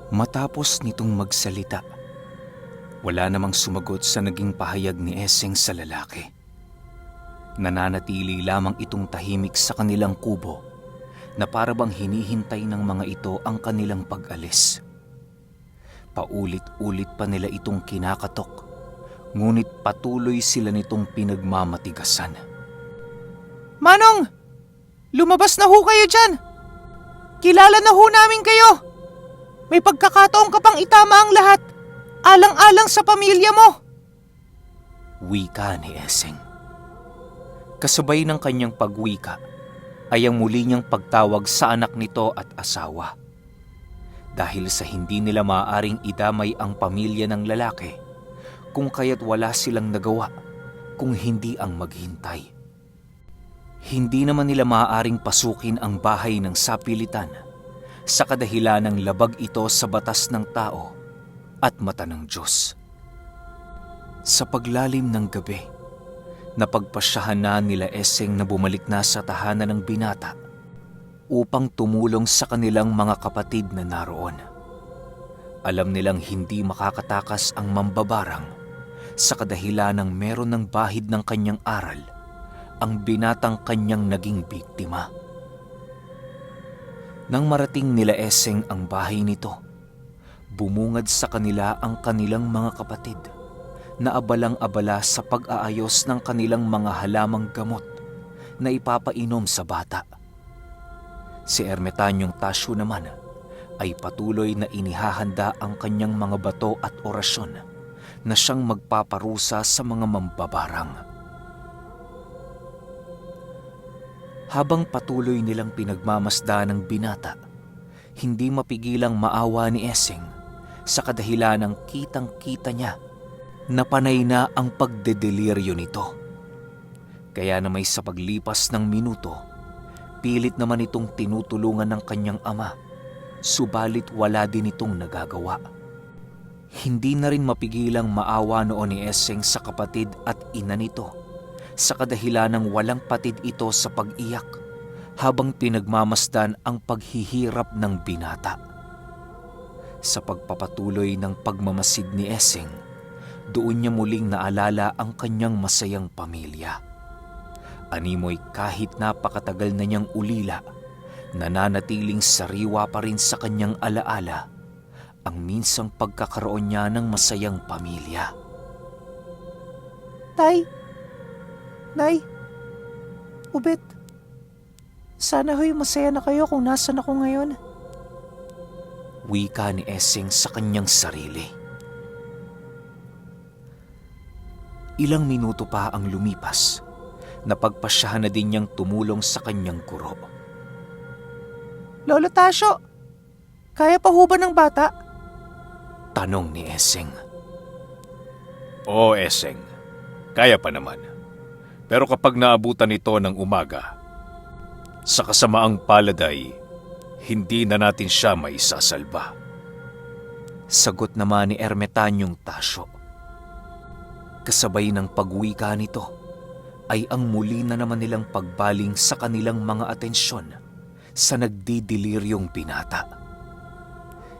Matapos nitong magsalita, wala namang sumagot sa naging pahayag ni Eseng sa lalaki. Nananatili lamang itong tahimik sa kanilang kubo na para bang hinihintay ng mga ito ang kanilang pag-alis. Paulit-ulit pa nila itong kinakatok, ngunit patuloy sila nitong pinagmamatigasan. "Manong! Lumabas na ho kayo dyan! Kilala na ho namin kayo! May pagkakataon ka pang itama ang lahat! Alang-alang sa pamilya mo!" wika ni Eseng. Kasabay ng kanyang pagwika ay ang muli niyang pagtawag sa anak nito at asawa. Dahil sa hindi nila maaaring idamay ang pamilya ng lalaki, kung kaya't wala silang nagawa kung hindi ang maghintay. Hindi naman nila maaaring pasukin ang bahay ng sapilitan sa kadahilan ng labag ito sa batas ng tao at mata ng Diyos. Sa paglalim ng gabi, napagpasyahan na nila Eseng na bumalik na sa tahanan ng binata upang tumulong sa kanilang mga kapatid na naroon. Alam nilang hindi makakatakas ang mambabarang sa kadahilan ng meron ng bahid ng kanyang aral ang binatang kanyang naging biktima. Nang marating nila Eseng ang bahay nito, bumungad sa kanila ang kanilang mga kapatid na abalang-abala sa pag-aayos ng kanilang mga halamang gamot na ipapainom sa bata. Si Ermitanyong Tasyo naman ay patuloy na inihahanda ang kanyang mga bato at orasyon na siyang magpaparusa sa mga mambabarang. Habang patuloy nilang pinagmamasdan ng binata, hindi mapigilang maawa ni Eseng sa kadahilan ng kitang-kita niya na panay na ang pagdedeliryo nito. Kaya na may sa paglipas ng minuto, pilit naman itong tinutulungan ng kanyang ama, subalit wala din itong nagagawa. Hindi na rin mapigilang maawa noon ni Eseng sa kapatid at ina nito sa kadahilan ng walang patid ito sa pag-iyak habang pinagmamasdan ang paghihirap ng binata. Sa pagpapatuloy ng pagmamasid ni Eseng, doon niya muling naalala ang kanyang masayang pamilya. Animoy kahit napakatagal na niyang ulila, nananatiling sariwa pa rin sa kanyang alaala ang minsang pagkakaroon niya ng masayang pamilya. "Tay! Nay! Ubet! Sana ho'y masaya na kayo kung nasan ako ngayon," wika ni Eseng sa kanyang sarili. Ilang minuto pa ang lumipas, napagpasyahan na din niyang tumulong sa kanyang guro. "Lolo Tasyo, kaya pa ho ba ng bata?" tanong ni Eseng. Oo, Eseng. Kaya pa naman. Pero kapag naabutan ito ng umaga, sa kasamaang palad ay, hindi na natin siya maisasalba. Sagot naman ni Ermitanyong Tasyo. Kasabay ng pagwika nito ay ang muli na naman nilang pagbaling sa kanilang mga atensyon sa nagdidiliryong binata.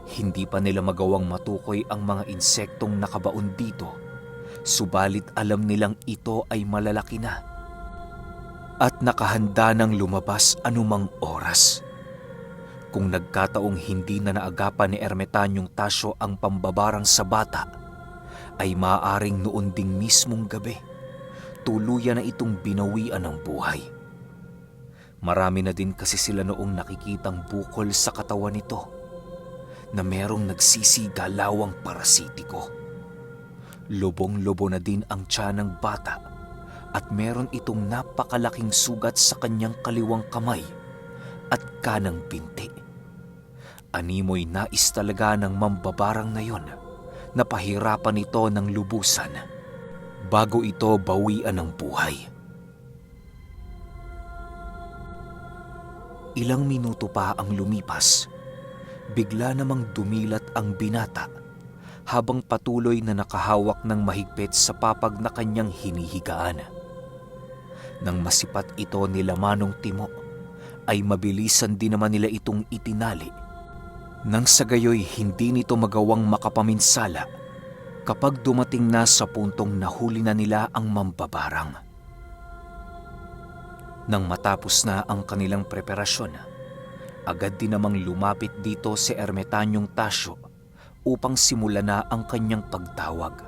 Hindi pa nila magawang matukoy ang mga insektong nakabaon dito, subalit alam nilang ito ay malalaki na at nakahanda ng lumabas anumang oras. Kung nagkataong hindi na naagapan ni Ermitanyong Tasyo ang pambabarang sa bata, ay maaaring noon ding mismong gabi, tuluyan na itong binawian ng buhay. Marami na din kasi sila noong nakikitang bukol sa katawan nito na merong nagsisigalawang parasitiko. Lubong-lubo na din ang tiyan ng bata at meron itong napakalaking sugat sa kanyang kaliwang kamay at kanang binti. Animoy nais talaga ng mambabarang na yon na pahirapan ito ng lubusan bago ito bawian ng buhay. Ilang minuto pa ang lumipas, bigla namang dumilat ang binata habang patuloy na nakahawak ng mahigpit sa papag na kanyang hinihigaan. Nang masipat ito nila Manong Timo, ay mabilisan din naman nila itong itinali Nang sa gayo'y hindi nito magawang makapaminsala kapag dumating na sa puntong nahuli na nila ang mambabarang. Nang matapos na ang kanilang preparasyon, agad din namang lumapit dito si Ermitanyong Tasyo upang simulan na ang kanyang pagtawag.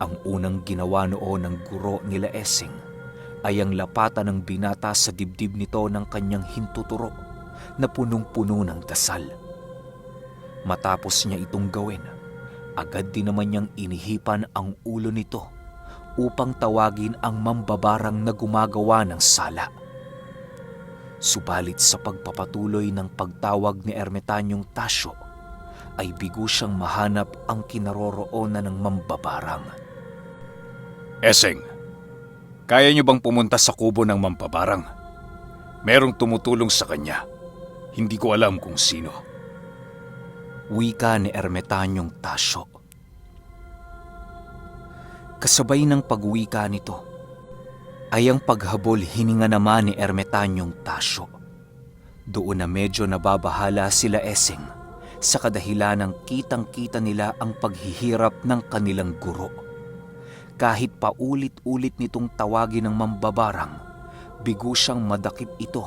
Ang unang ginawa noon ng guro nila Eseng ay ang lapatan ng binata sa dibdib nito ng kanyang hintuturo na punong-puno ng dasal. Matapos niya itong gawin, agad din naman niyang inihipan ang ulo nito upang tawagin ang mambabarang na gumagawa ng sala. Subalit sa pagpapatuloy ng pagtawag ni Ermitanyong Tasyo, ay bigo siyang mahanap ang kinaroroonan ng mambabarang. Eseng, kaya niyo bang pumunta sa kubo ng mambabarang? Merong tumutulong sa kanya. Hindi ko alam kung sino. Wika ni Ermitanyong Tasyo. Kasabay ng pagwika nito ay ang paghabol hininga naman ni Ermitanyong Tasyo. Doon na medyo nababahala sila Eseng sa kadahilan ng kitang-kita nila ang paghihirap ng kanilang guro. Kahit paulit-ulit nitong tawagin ng mambabarang, bigo siyang madakip ito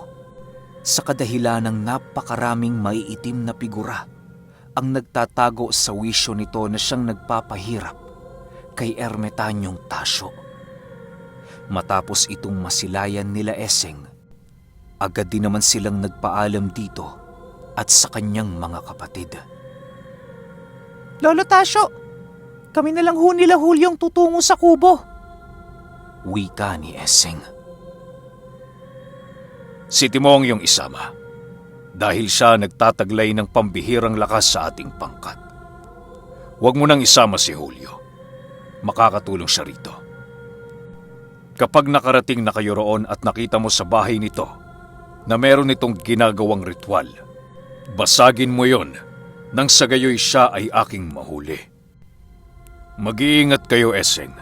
sa kadahilan ng napakaraming maiitim na figura ang nagtatago sa wisyo nito na siyang nagpapahirap kay Ermitanyong Tasyo. Matapos itong masilayan nila Eseng, agad din naman silang nagpaalam dito at sa kanyang mga kapatid. Lolo Tasyo, kami na lang ho nila Juliong tutungo sa kubo. Wika ni Eseng. Si Timong yung isama dahil siya nagtataglay ng pambihirang lakas sa ating pangkat. Huwag mo nang isama si Julio. Makakatulong siya rito. Kapag nakarating na kayo roon at nakita mo sa bahay nito na meron itong ginagawang ritual, basagin mo yon nang sa gayo'y siya ay aking mahuli. Mag-iingat kayo, Eseng,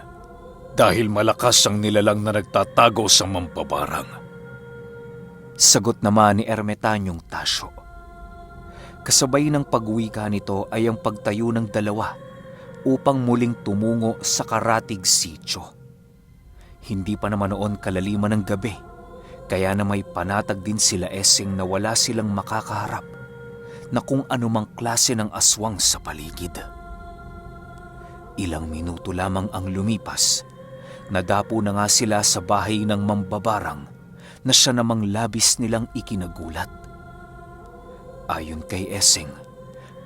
dahil malakas ang nilalang na nagtatago sa mambabarang. Sagot naman ni Ermitanyong Tasyo. Kasabay ng pagwika nito ay ang pagtayo ng dalawa upang muling tumungo sa karatig sityo. Hindi pa naman noon kalaliman ng gabi, kaya na may panatag din sila Eseng na wala silang makakaharap na kung anumang klase ng aswang sa paligid. Ilang minuto lamang ang lumipas, nadapo na nga sila sa bahay ng mambabarang na siya namang labis nilang ikinagulat. Ayon kay Eseng,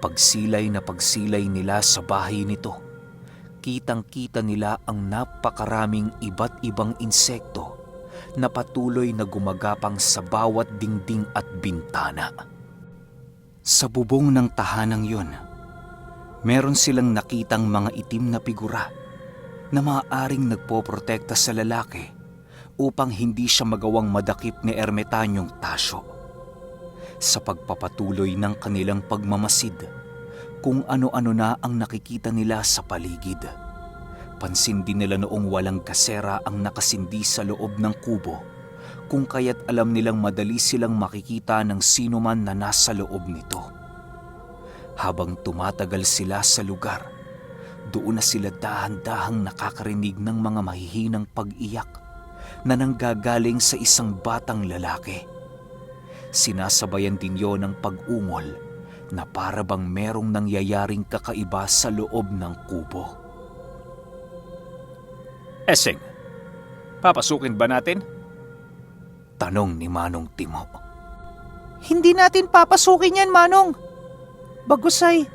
pagsilay na pagsilay nila sa bahay nito, kitang-kita nila ang napakaraming iba't ibang insekto na patuloy na gumagapang sa bawat dingding at bintana. Sa bubong ng tahanang yun, meron silang nakitang mga itim na figura na maaaring nagpoprotekta sa lalaki upang hindi siya magawang madakip ni Ermitanyong Tasyo. Sa pagpapatuloy ng kanilang pagmamasid, kung ano-ano na ang nakikita nila sa paligid. Pansin din nila noong walang gasera ang nakasindi sa loob ng kubo, kung kaya't alam nilang madali silang makikita ng sino man na nasa loob nito. Habang tumatagal sila sa lugar, doon na sila dahan-dahang nakakarinig ng mga mahihinang pag-iyak na nanggagaling sa isang batang lalaki. Sinasabayan din yon ng pag-ungol na para bang merong nangyayaring kakaiba sa loob ng kubo. Eseng, papasukin ba natin? Tanong ni Manong Timo. Hindi natin papasukin yan, Manong. Bagusay,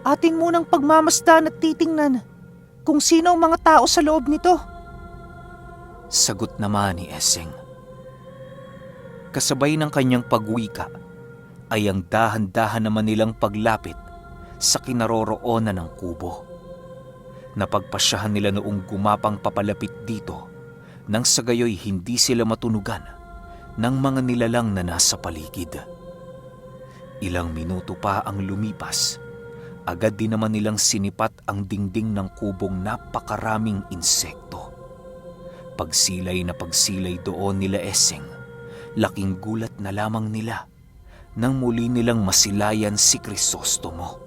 atin munang pagmamasdan at titingnan kung sino ang mga tao sa loob nito. Sagot naman ni Eseng. Kasabay ng kanyang pagwika ay ang dahan-dahan naman nilang paglapit sa kinaroroonan ng kubo. Napagpasyahan nila noong gumapang papalapit dito nang sa gayo'y hindi sila matunugan ng mga nilalang na nasa paligid. Ilang minuto pa ang lumipas, agad din naman nilang sinipat ang dingding ng kubong napakaraming insekto. Pagsilay na pagsilay doon nila Eseng, laking gulat na lamang nila Nang muli nilang masilayan si Crisostomo.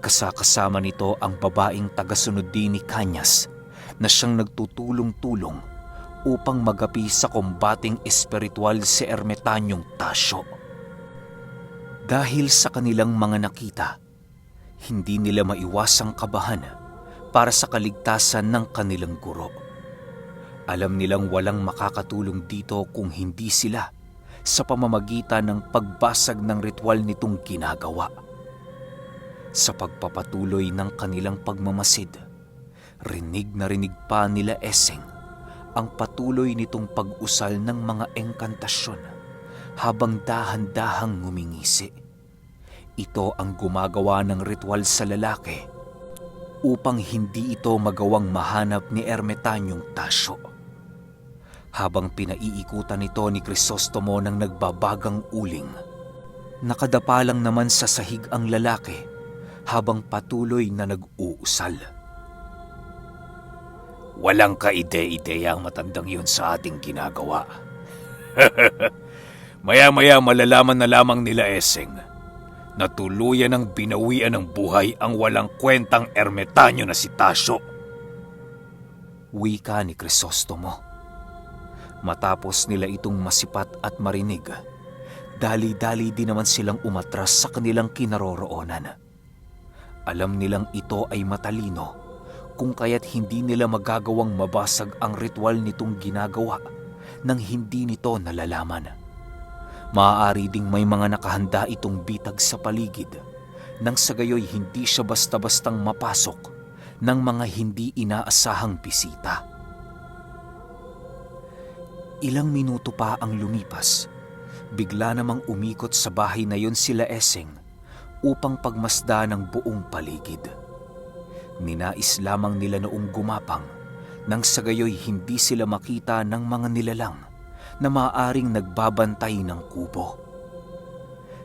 Kasakasama nito ang babaeng tagasunod din ni Kanyas na siyang nagtutulong-tulong upang magapi sa kombateng espiritual si Ermitanyong Tasyo. Dahil sa kanilang mga nakita, hindi nila maiwasang kabahan para sa kaligtasan ng kanilang guro. Alam nilang walang makakatulong dito kung hindi sila sa pamamagitan ng pagbasag ng ritual nitong ginagawa. Sa pagpapatuloy ng kanilang pagmamasid, rinig na rinig pa nila Eseng ang patuloy nitong pag-usal ng mga engkantasyon habang dahan-dahang ngumingisi. Ito ang gumagawa ng ritual sa lalaki upang hindi ito magawang mahanap ni Ermitanyong Tasyo. Habang pinaiikutan nito ni Crisostomo ng nagbabagang uling, nakadapa lang naman sa sahig ang lalaki habang patuloy na nag-uusal. Walang kaide-ideya ang matandang yun sa ating ginagawa. Maya-maya malalaman na lamang nila Eseng na tuluyan ng binawian ng buhay ang walang kwentang ermitanyo na si Tasyo. Wika ni Crisostomo. Matapos nila itong masipat at marinig, dali-dali din naman silang umatras sa kanilang kinaroroonan. Alam nilang ito ay matalino, kung kaya't hindi nila magagawang mabasag ang ritual nitong ginagawa nang hindi nito nalalaman. Maaari ding may mga nakahanda itong bitag sa paligid, nang sa gayo'y hindi siya basta-bastang mapasok ng mga hindi inaasahang bisita. Ilang minuto pa ang lumipas, bigla namang umikot sa bahay na yon sila Eseng upang pagmasda ng buong paligid. Ninais lamang nila noong gumapang nang sa gayo'y hindi sila makita ng mga nilalang na maaaring nagbabantay ng kubo.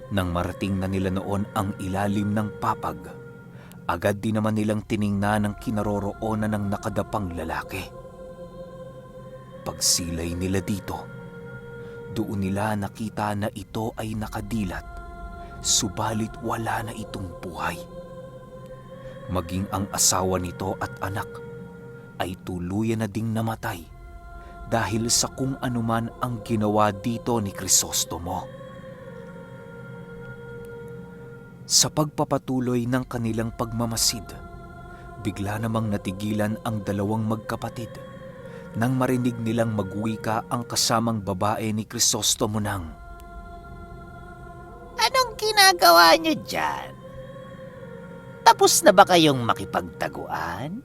Nang marating na nila noon ang ilalim ng papag, agad din naman nilang tiningnan ang kinaroroonan ng nakadapang lalaki. Pagsilay nila dito, doon nila nakita na ito ay nakadilat, subalit wala na itong buhay. Maging ang asawa nito at anak ay tuluyan na ding namatay dahil sa kung anuman ang ginawa dito ni Crisostomo. Sa pagpapatuloy ng kanilang pagmamasid, bigla namang natigilan ang dalawang magkapatid nang marinig nilang magwika ang kasamang babae ni Crisostomo ng, "Anong ginagawa niyo dyan? Tapos na ba kayong makipagtaguan?"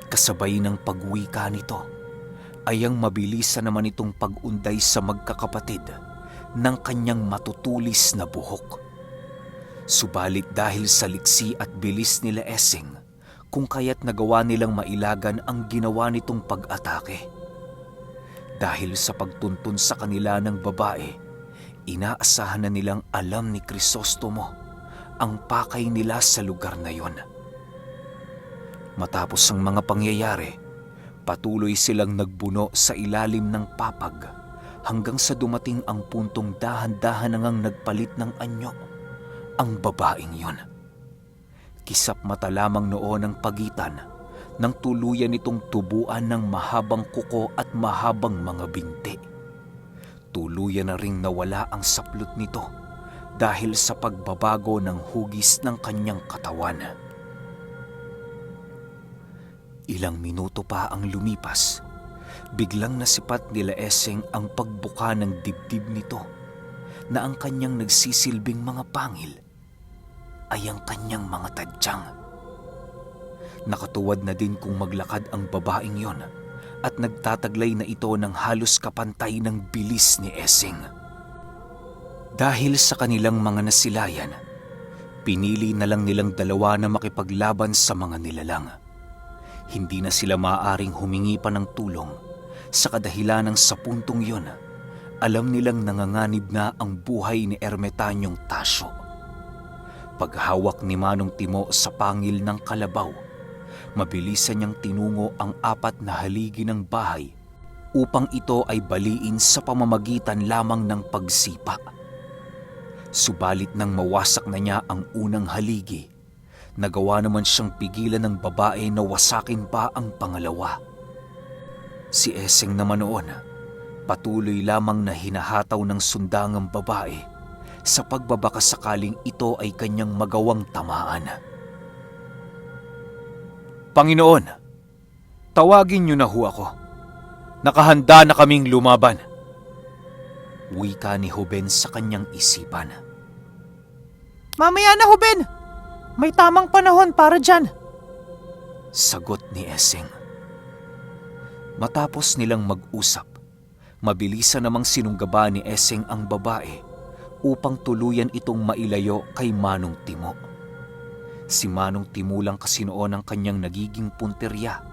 Kasabay ng pagwika nito ay ang mabilisan naman itong pag-unday sa magkakapatid ng kanyang matutulis na buhok. Subalit dahil sa liksi at bilis nila Eseng, kung kaya't nagawa nilang mailagan ang ginawa nitong pag-atake. Dahil sa pagtuntun sa kanila ng babae, inaasahan na nilang alam ni Crisostomo ang pakay nila sa lugar na yon. Matapos ang mga pangyayari, patuloy silang nagbuno sa ilalim ng papag hanggang sa dumating ang puntong dahan-dahan na ngang nagpalit ng anyo ang babaeng yon. Kisap mata lamang noon ang pagitan nang tuluyan itong tubuan ng mahabang kuko at mahabang mga binti. Tuluyan na ring nawala ang saplot nito dahil sa pagbabago ng hugis ng kanyang katawan. Ilang minuto pa ang lumipas, biglang nasipat nila Eseng ang pagbuka ng dibdib nito na ang kanyang nagsisilbing mga pangil ay ang kanyang mga tadyang. Nakatuwad na din kung maglakad ang babaeng yon at nagtataglay na ito ng halos kapantay ng bilis ni Eseng. Dahil sa kanilang mga nasilayan, pinili na lang nilang dalawa na makipaglaban sa mga nilalang. Hindi na sila maaaring humingi pa ng tulong sa kadahilanang sa puntong yun, alam nilang nanganganib na ang buhay ni Ermitanyong Tasyo. Paghawak ni Manong Timo sa pangil ng kalabaw, mabilisan niyang tinungo ang 4 na haligi ng bahay Upang ito ay baliin sa pamamagitan lamang ng pagsipa. Subalit nang mawasak na niya ang unang haligi, nagawa naman siyang pigilan ng babae na wasakin pa ang pangalawa. Si Eseng naman noon, patuloy lamang na hinahataw ng sundang ang babae sa pagbabakasakaling ito ay kanyang magawang tamaan. "Panginoon, tawagin niyo na ho ako. Nakahanda na kaming lumaban," wika ni Huben sa kanyang isipan. "Mamaya na, Huben! May tamang panahon para dyan," sagot ni Eseng. Matapos nilang mag-usap, mabilisan namang sinunggaba ni Eseng ang babae upang tuluyan itong mailayo kay Manong Timo. Si Manong Timo lang kasi noon ang kanyang nagiging punteriya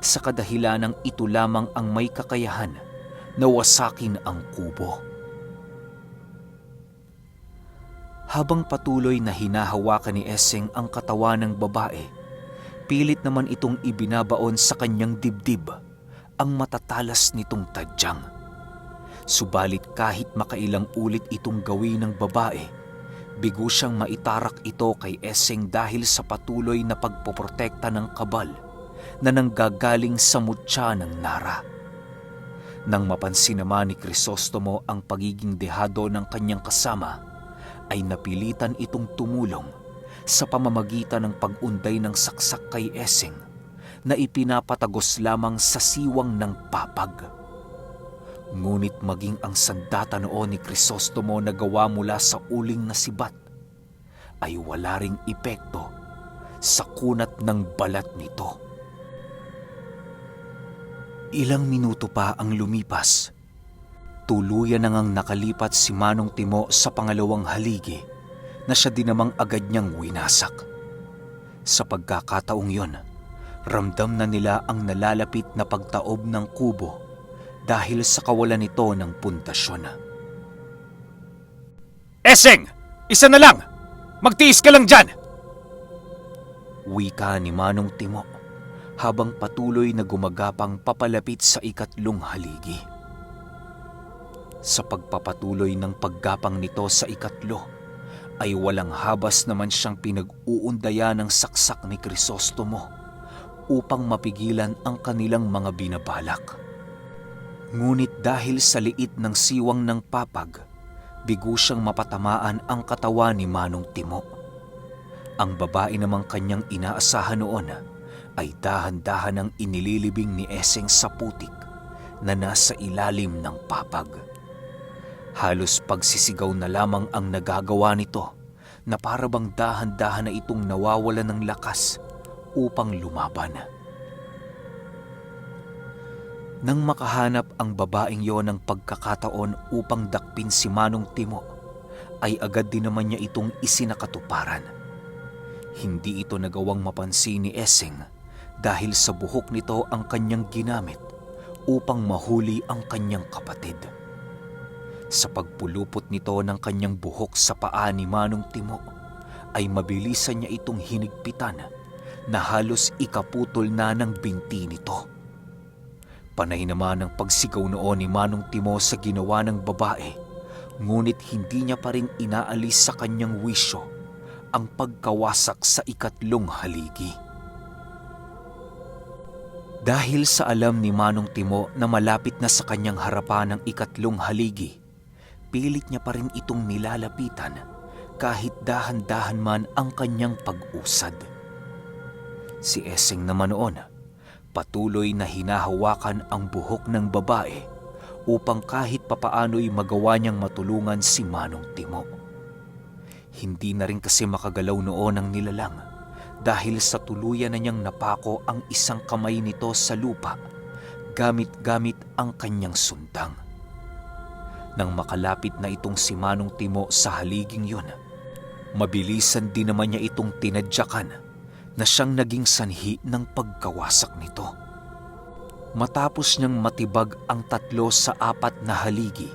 sa kadahilanang ito lamang ang may kakayahan na wasakin ang kubo. Habang patuloy na hinahawakan ni Eseng ang katawan ng babae, pilit naman itong ibinabaon sa kanyang dibdib ang matatalas nitong tadyang. Subalit kahit makailang ulit itong gawin ng babae, bigo siyang maitarak ito kay Eseng dahil sa patuloy na pagpoprotekta ng kabal na nanggagaling sa mutya ng Nara. Nang mapansin naman ni Crisostomo ang pagiging dehado ng kanyang kasama, ay napilitan itong tumulong sa pamamagitan ng pag-unday ng saksak kay Eseng na ipinapatagos lamang sa siwang ng papag. Ngunit maging ang sandata noon ni Crisostomo na gawa mula sa uling na sibat ay wala ring epekto sa kunat ng balat nito. Ilang minuto pa ang lumipas. Tuluyan na ngang nakalipat si Manong Timo sa pangalawang haligi na siya din namang agad niyang winasak. Sa pagkakataong yon, ramdam na nila ang nalalapit na pagtaob ng kubo dahil sa kawalan nito ng pundasyon. "Eseng! Isa na lang! Magtiis ka lang dyan!" wika ni Manong Timo habang patuloy na gumagapang papalapit sa ikatlong haligi. Sa pagpapatuloy ng paggapang nito sa ikatlo, ay walang habas naman siyang pinag-uundaya ng saksak ni Crisostomo upang mapigilan ang kanilang mga binabalak. Ngunit dahil sa liit ng siwang ng papag, bigo siyang mapatamaan ang katawan ni Manong Timo. Ang babae namang kanyang inaasahan noon ay dahan-dahan ang inililibing ni Eseng sa putik na nasa ilalim ng papag. Halos pagsisigaw na lamang ang nagagawa nito na parabang dahan-dahan na itong nawawala ng lakas upang lumaban. Nang makahanap ang babaeng yon ng pagkakataon upang dakpin si Manong Timo, ay agad din naman niya itong isinakatuparan. Hindi ito nagawang mapansin ni Eseng dahil sa buhok nito ang kanyang ginamit upang mahuli ang kanyang kapatid. Sa pagpulupot nito ng kanyang buhok sa paa ni Manong Timo, ay mabilisan niya itong hinigpitan na halos ikaputol na ng binti nito. Panay naman ang pagsigaw noon ni Manong Timo sa ginawa ng babae, ngunit hindi niya pa rin inaalis sa kanyang wisyo ang pagkawasak sa ikatlong haligi. Dahil sa alam ni Manong Timo na malapit na sa kanyang harapan ang ikatlong haligi, pilit niya pa rin itong nilalapitan kahit dahan-dahan man ang kanyang pag-usad. Si Eseng naman noon, patuloy na hinahawakan ang buhok ng babae upang kahit papaano'y magawa niyang matulungan si Manong Timo. Hindi na rin kasi makagalaw noon ang nilalang dahil sa tuluyan na niyang napako ang isang kamay nito sa lupa gamit-gamit ang kanyang sundang. Nang makalapit na itong si Manong Timo sa haliging yun, mabilisan din naman niya itong tinadyakan na siyang naging sanhi ng pagkawasak nito. Matapos niyang matibag ang 3 sa 4 na haligi,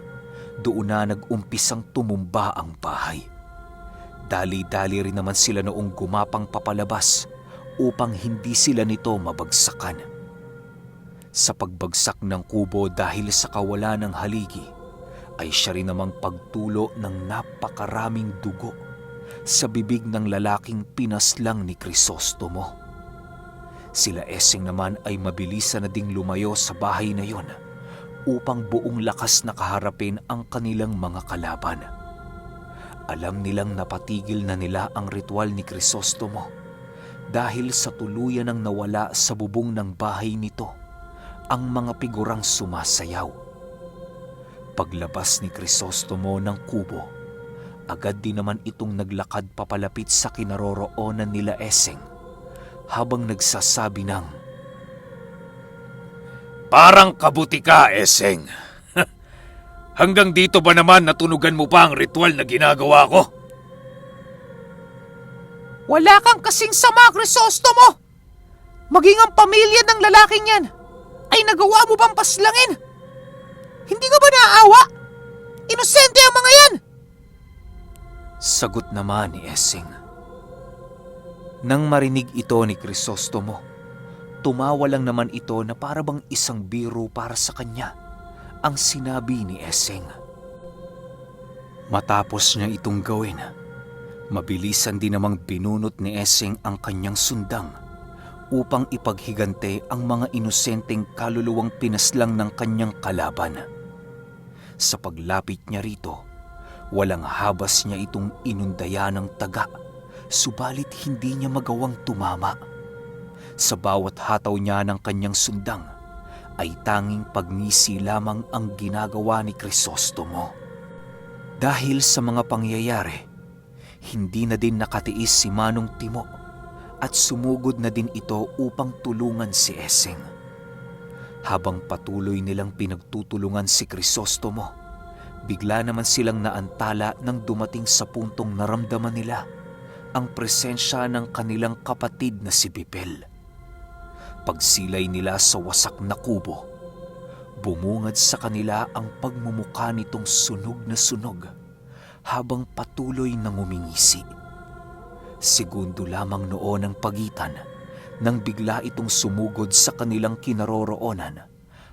doon na nag-umpisang tumumba ang bahay. Dali-dali rin naman sila noong gumapang papalabas upang hindi sila nito mabagsakan. Sa pagbagsak ng kubo dahil sa kawalan ng haligi, ay siya rin namang pagtulo ng napakaraming dugo sa bibig ng lalaking pinaslang ni Crisostomo. Sila Eseng naman ay mabilisan na ding lumayo sa bahay na yon upang buong lakas na kaharapin ang kanilang mga kalaban. Alam nilang napatigil na nila ang ritual ni Crisostomo dahil sa tuluyan ng nawala sa bubong ng bahay nito ang mga figurang sumasayaw. Paglabas ni Crisostomo ng kubo, agad din naman itong naglakad papalapit sa kinaroroonan nila Eseng habang nagsasabi ng, "Parang kabuti ka, Eseng. Hanggang dito ba naman natunugan mo pa ang ritual na ginagawa ko?" "Wala kang kasing sama, Crisostomo! Maging ang pamilya ng lalaking yan ay nagawa mo bang paslangin? Hindi ka ba naaawa? Inosente ang mga yan!" Sagot naman ni Eseng. Nang marinig ito ni Crisostomo, tumawa lang naman ito na para bang isang biro para sa kanya ang sinabi ni Eseng. Matapos niya itong gawin, mabilisan din namang binunot ni Eseng ang kanyang sundang upang ipaghigante ang mga inosenteng kaluluwang pinaslang ng kanyang kalaban. Sa paglapit niya rito, walang habas niya itong inundaya ng taga, subalit hindi niya magawang tumama. Sa bawat hataw niya ng kanyang sundang, ay tanging pagngisi lamang ang ginagawa ni Crisostomo. Dahil sa mga pangyayari, hindi na din nakatiis si Manong Timo at sumugod na din ito upang tulungan si Eseng. Habang patuloy nilang pinagtutulungan si Crisostomo, bigla naman silang naantala nang dumating sa puntong naramdaman nila ang presensya ng kanilang kapatid na si Bipel. Pagsilay nila sa wasak na kubo, bumungad sa kanila ang pagmumukha nitong sunog na sunog habang patuloy na ngumingisi. Segundo lamang noon ang pagitan nang bigla itong sumugod sa kanilang kinaroroonan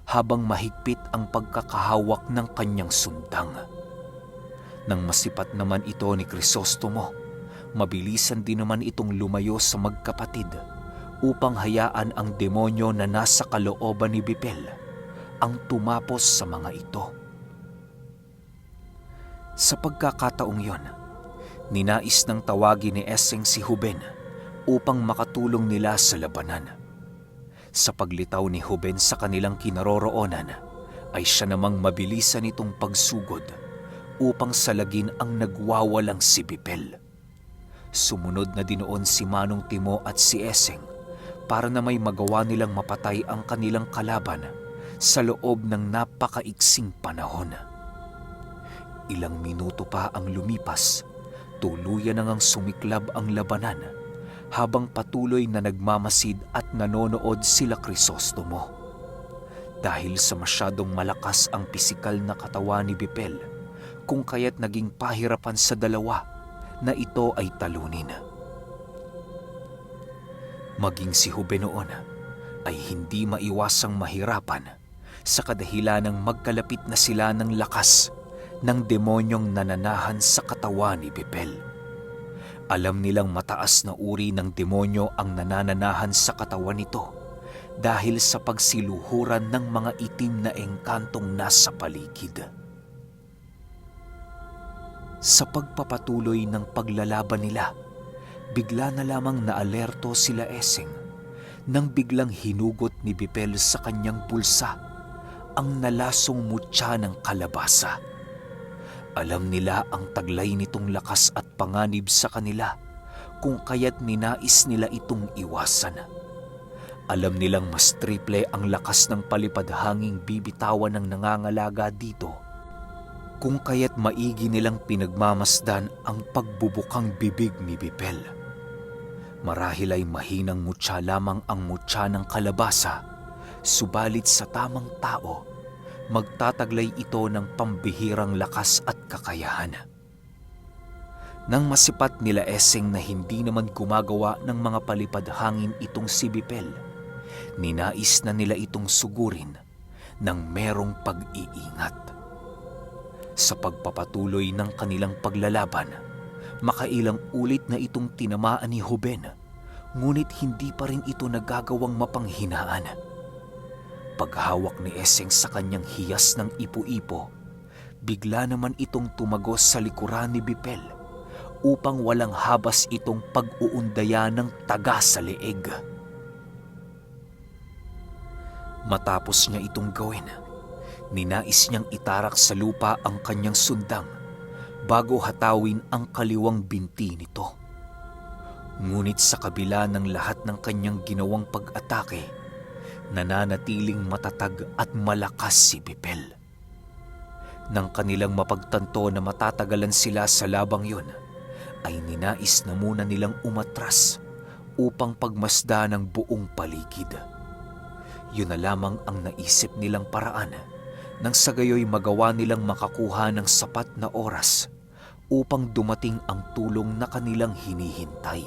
habang mahigpit ang pagkakahawak ng kanyang sundang. Nang masipat naman ito ni Crisostomo, mabilisan din naman itong lumayo sa magkapatid upang hayaan ang demonyo na nasa kalooban ni Bipel ang tumapos sa mga ito. Sa pagkakataong yon, ninais ng tawagin ni Eseng si Huben upang makatulong nila sa labanan. Sa paglitaw ni Huben sa kanilang kinaroroonan, ay siya namang mabilisan itong pagsugod upang salagin ang nagwawalang si Bipel. Sumunod na din noon si Manong Timo at si Eseng para na may magawa nilang mapatay ang kanilang kalaban sa loob ng napakaiksing panahon. Ilang minuto pa ang lumipas, tuluyan na ngang sumiklab ang labanan habang patuloy na nagmamasid at nanonood sila Crisostomo. Dahil sa masyadong malakas ang pisikal na katawan ni Bipel, kung kaya't naging pahirapan sa dalawa na ito ay talunin. Maging si Hube noon ay hindi maiwasang mahirapan sa kadahilanang magkalapit na sila ng lakas ng demonyong nananahan sa katawan ni Bipel. Alam nilang mataas na uri ng demonyo ang nanananahan sa katawan nito dahil sa pagsiluhuran ng mga itim na engkantong nasa paligid. Sa pagpapatuloy ng paglalaban nila, bigla na lamang naalerto sila Eseng nang biglang hinugot ni Bipel sa kanyang bulsa ang nalasong mutya ng kalabasa. Alam nila ang taglay nitong lakas at panganib sa kanila kung kaya't ninais nila itong iwasan. Alam nilang mas triple ang lakas ng palipadhanging bibitawan ng nangangalaga dito kung kaya't maigi nilang pinagmamasdan ang pagbubukang bibig ni Bipel. Marahil ay mahinang mutya lamang ang mutya ng kalabasa, subalit sa tamang tao, magtataglay ito ng pambihirang lakas at kakayahan. Nang masipat nila Eseng na hindi naman gumagawa ng mga palipad hangin itong si Bipel, Ninais na nila itong sugurin ng merong pag-iingat. Sa pagpapatuloy ng kanilang paglalaban, makailang ulit na itong tinamaan ni Hoben, ngunit hindi pa rin ito nagagawang mapanghinaan. Paghawak ni Eseng sa kanyang hiyas ng ipo-ipo, bigla naman itong tumagos sa likuran ni Bipel upang walang habas itong pag-uundaya ng taga sa leeg. Matapos niya itong gawin, ninais niyang itarak sa lupa ang kanyang sundang bago hatawin ang kaliwang binti nito. Ngunit sa kabila ng lahat ng kanyang ginawang pag-atake, nananatiling matatag at malakas si Bipel. Nang kanilang mapagtanto na matatagalan sila sa labang yon, ay ninais na muna nilang umatras upang pagmasda ng buong paligid. Yun na lamang ang naisip nilang paraan nang sa gayo'y magawa nilang makakuha ng sapat na oras upang dumating ang tulong na kanilang hinihintay.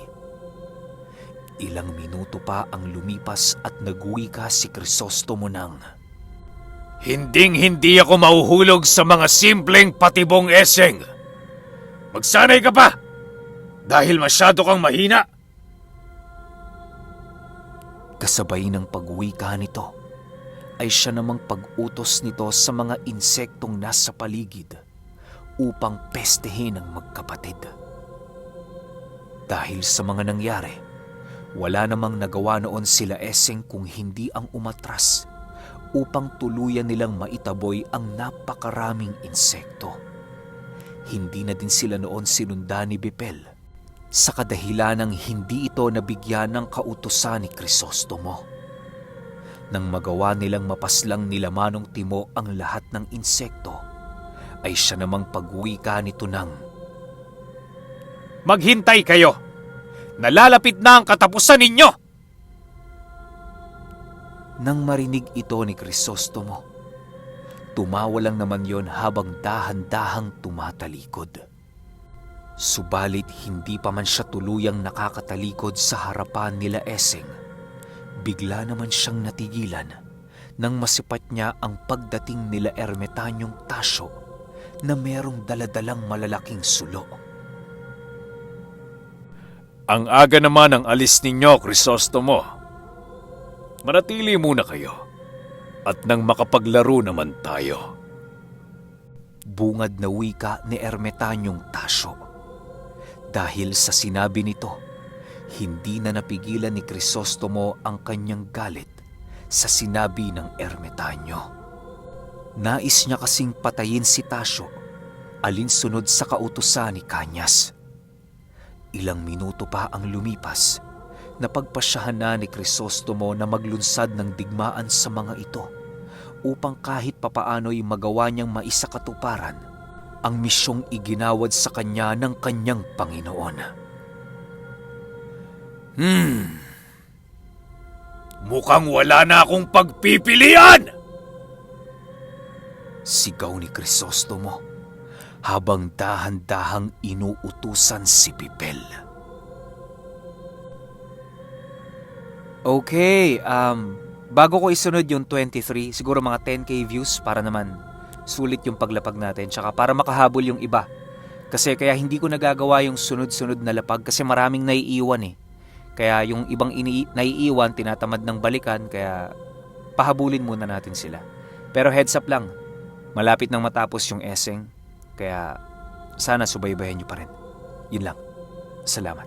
Ilang minuto pa ang lumipas at nagwika si Crisostomo ng, Hinding-hindi ako mahuhulog sa mga simpleng patibong, Eseng. Magsanay ka pa! Dahil masyado kang mahina. Kasabay ng pagwika nito ay siya namang pag-utos nito sa mga insektong nasa paligid upang pestehin ang magkapatid. Dahil sa mga nangyari, wala namang nagawa noon sila Eseng kung hindi ang umatras upang tuluyan nilang maitaboy ang napakaraming insekto. Hindi na din sila noon sinunda ni Bipel sa kadahilanang hindi ito nabigyan ng kautusan ni Crisostomo. Nang magawa nilang mapaslang nila Manong Timo ang lahat ng insekto, ay siya namang pagwika nito ng, Maghintay kayo! Nalalapit na ang katapusan ninyo! Nang marinig ito ni Crisostomo, tumawa lang naman yon habang dahan-dahang tumatalikod. Subalit hindi pa man siya tuluyang nakakatalikod sa harapan nila Eseng, bigla naman siyang natigilan nang masipat niya ang pagdating nila Ermitanyong Tasyo na merong daladalang malalaking sulo. Ang aga naman ang alis ninyo, Crisostomo. Manatili muna kayo at nang makapaglaro naman tayo. Bungad na wika ni Ermitanyong Tasyo. Dahil sa sinabi nito, hindi na napigilan ni Crisostomo ang kanyang galit sa sinabi ng ermitanyo. Nais niya kasing patayin si Tasyo alinsunod sa kautusan ni Kanyas. Ilang minuto pa ang lumipas, napagpasyahan na ni Crisostomo na maglunsad ng digmaan sa mga ito upang kahit papaano'y magawa niyang maisakatuparan ang misyong iginawad sa kanya ng kanyang Panginoon. Mukhang wala na akong pagpipilian! Sigaw ni Crisostomo habang dahan-dahang inuutusan si Pipel. Okay, bago ko isunod yung 23, siguro mga 10K views para naman sulit yung paglapag natin tsaka para makahabol yung iba. Kasi kaya hindi ko nagagawa yung sunod-sunod na lapag kasi maraming naiiwan eh. Kaya yung ibang naiiwan, tinatamad ng balikan, kaya pahabulin muna natin sila. Pero heads up lang, malapit nang matapos yung Eseng, kaya sana subaybayan nyo pa rin. Yun lang. Salamat.